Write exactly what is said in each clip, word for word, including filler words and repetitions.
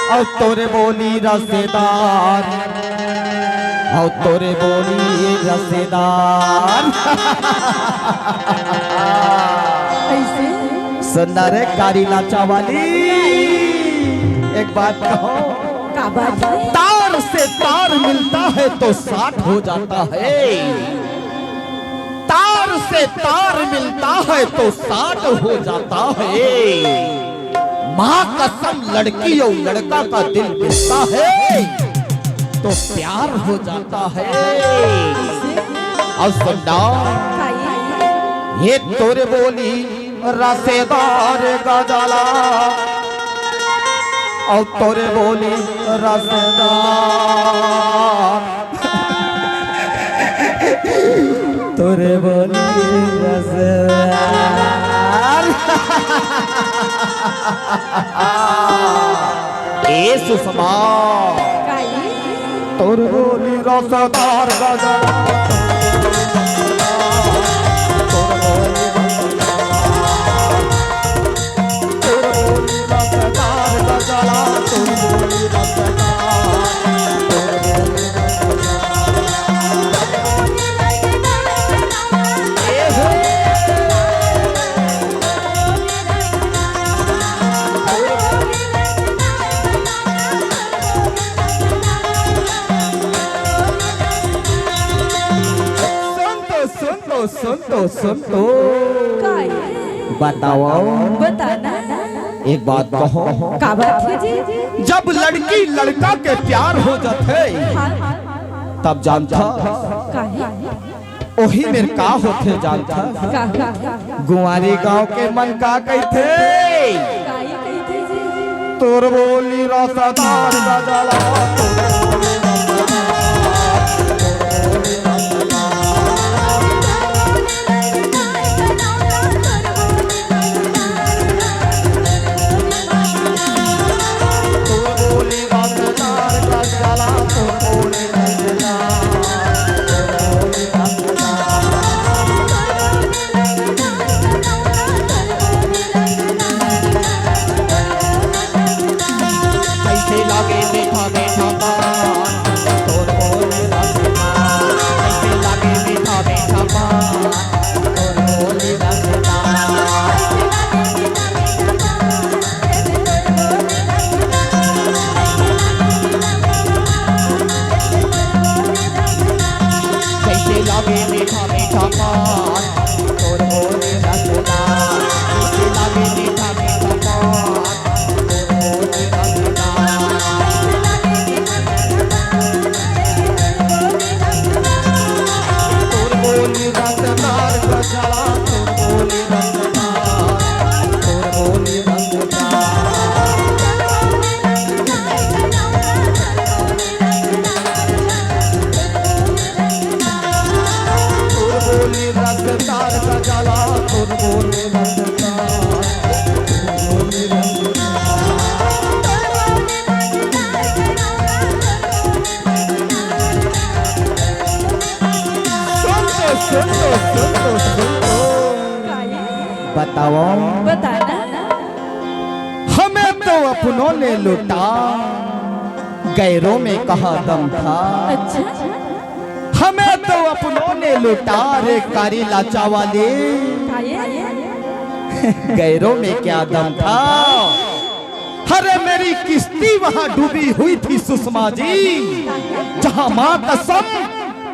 अउ तोरे बोली रसेदार, अउ तोरे बोली रसेदार। कैसे? सुन ना रे कारी लाचा वाली, एक बात कहूँ। का बात है? तार से तार मिलता है तो साठ हो जाता है, तार से तार मिलता है तो साठ हो जाता है। माँ कसम, लड़की और लड़का का दिल मिलता है तो प्यार हो जाता है। अउ सुन ना, ये तोरे बोली रसेदार गजला, अउ तोरे बोली रसेदार, तोरे बोली रसेदार। ए सुषमा, काई? तोर बोली रसदार गजला। सुन तो, सुन तो, सुन तो, सुन तो। काय? बताओ। बता ना। एक बात कहो। का बात है जी? जब लड़की लड़का के प्यार हो जाथे, हाँ। तब जानथा? काहे? ओही मेर का होथे जानथा? का, का, का? गुआरी गांव के मन का कहिथे? काई कहिथे जी? तोर बोली रसदार गजला। कैसे लागे मीठा मीठा पान, तोर बोल रसदार। कैसे लागे मीठा मीठा पान, तोर बोल रसदार। कैसे लागे मीठा मीठा पान, तोर बोल रसदार। कैसे लागे मीठा मीठा पान, सुन तो, सुन तो, सुन तो, सुन तो। बताओ। बता ना। हमें तो अपनों ने लूटा, गैरों में कहाँ दम था। अच्छा। हमें तो अपनों ने लूटा रे कारी लाचा वाली। काये? गैरों में क्या दम था। अरे मेरी किस्ती वहाँ डूबी हुई थी सुषमा जी, जहाँ माँ कसम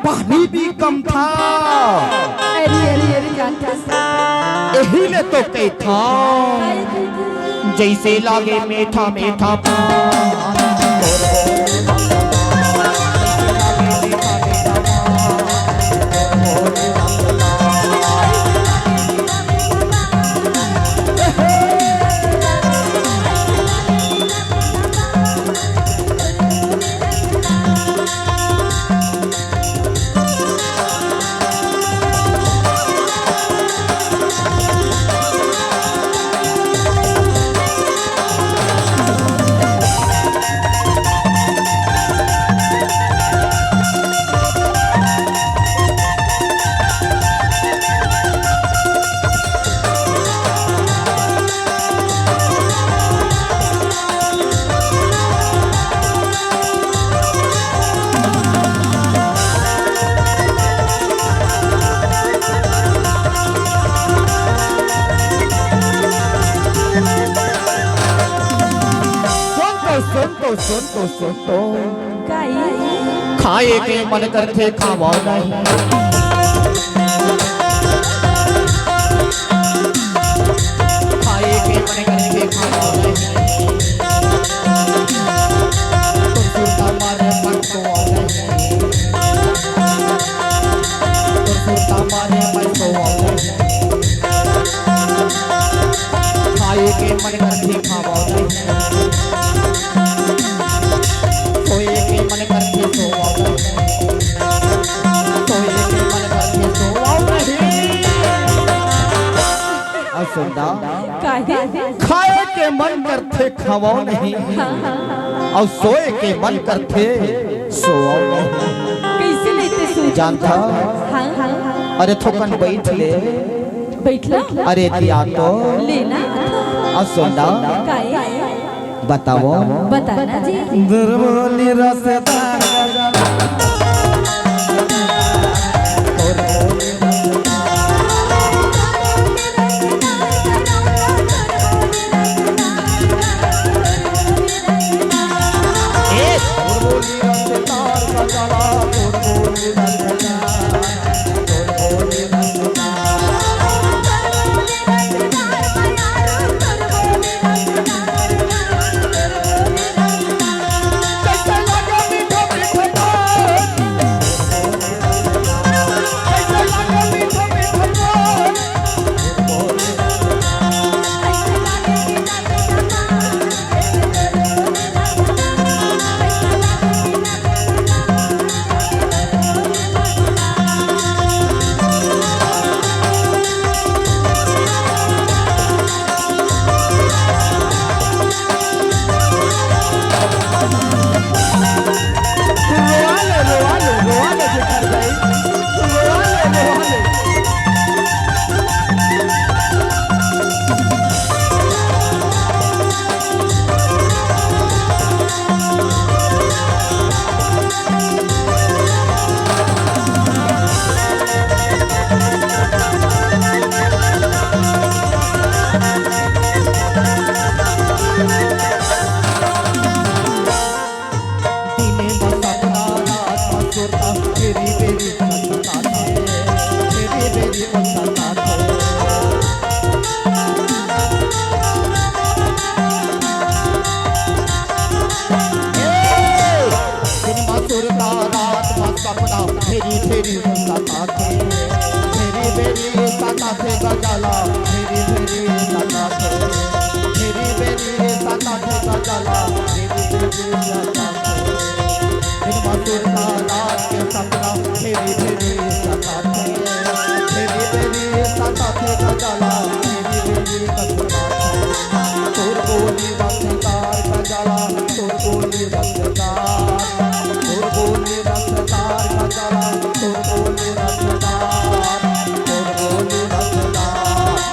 पानी भी कम था। अरे, अरे, अरे, जानता से। यही ने तो कही था। जैसे लागे मीठा मीठा पान। सुन तो, सुन तो। काई? खाए के मन करथे, खावव नहीं। खाए के मन करथे, खावव नहीं। तोर सुरता मारे मन सोवव नहीं। तोर सुरता मारे मन सोवव नहीं। खाए के मन करथे, खावव नहीं। सोए के मन करथे, सोवव नहीं। सोए के मन करथे, सोवव नहीं। अउ सुन ना, काहे? खाए के मन करथे, खावव नहीं। हाँ, हाँ। अउ सोए के मन करथे, सोवव नहीं। कइसे लेते सो? जानथा? हाँ, हाँ। अरे थोकन बइठ ले। बइठला? अरे दिया तो। लेना? अउ सुन ना। काहे? बतावव। बताना जी। दुर्बोली रसदार। ए, दुर्बोली रसदार का जाला, दुर्बोली रसदार। रोआ ले, रोआ ले, रोआ ले, जेकर भाई। रोआ ले, रोआ ले। दिने म सपना, रात म सुरता, बेरी बेरी पछताथे, बेरी बेरी पछताथे। ए, दिन म सुरता, रात म सपना, फेरी फेरी सताथे, फेरी फेरी सताथे गजाला, फेरी फेरी सताथे, फेरी फेरी सताथे गजाला, फेरी फेरी सताथे। दिन म सुरता, रात के सपना, फेरी फेरी सताथे, फेरी फेरी सताथे गजाला, फेरी फेरी सताथे। तोर बोली रसदार गजाला, तोर बोली रसदार, तोर बोली रसदार गजाला, तोर बोली रसदार, तोर बोली रसदार।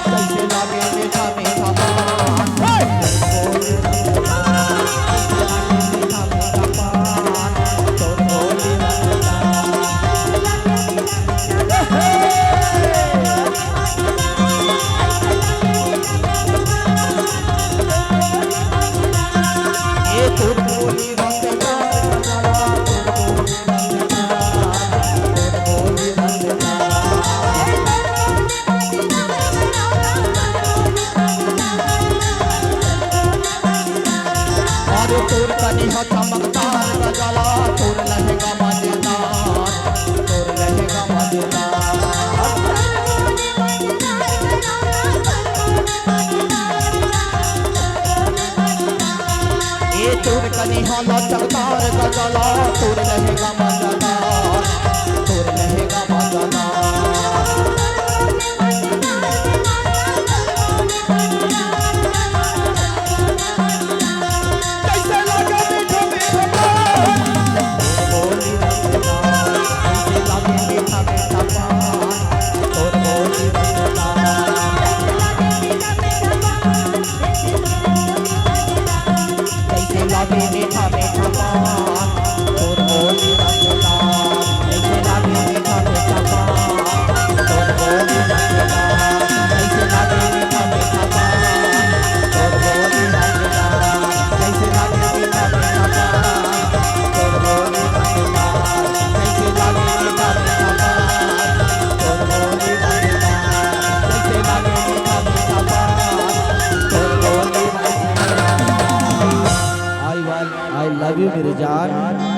कइसे लागे मीठा मीठा पान, हे! तोर बोली रसदार, कइसे लागे मीठा मीठा पान, तोर बोली रसदार। हे, हे! ए तोर बोली रसदार गजाला, तोर बोली रसदार, तोर बोली रसदार। अरे तोर कनी ह चमकदार गजाला, तोर लहंगा मजेदार, तोर लहंगा मजेदार। ए तोर कनी ह लचकदार गजाला, तोर लहंगा मजेदार, तोर लहंगा मजेदार। कइसे लागे मीठा मीठा पान, तोर बोली रसदार, कइसे लागे मीठा मीठा पान, तोर बोली रसदार। कइसे लागे मीठा मीठा पान, तोर बोली रसदार, कइसे लागे मीठा मीठा पान। love you मेरी जान।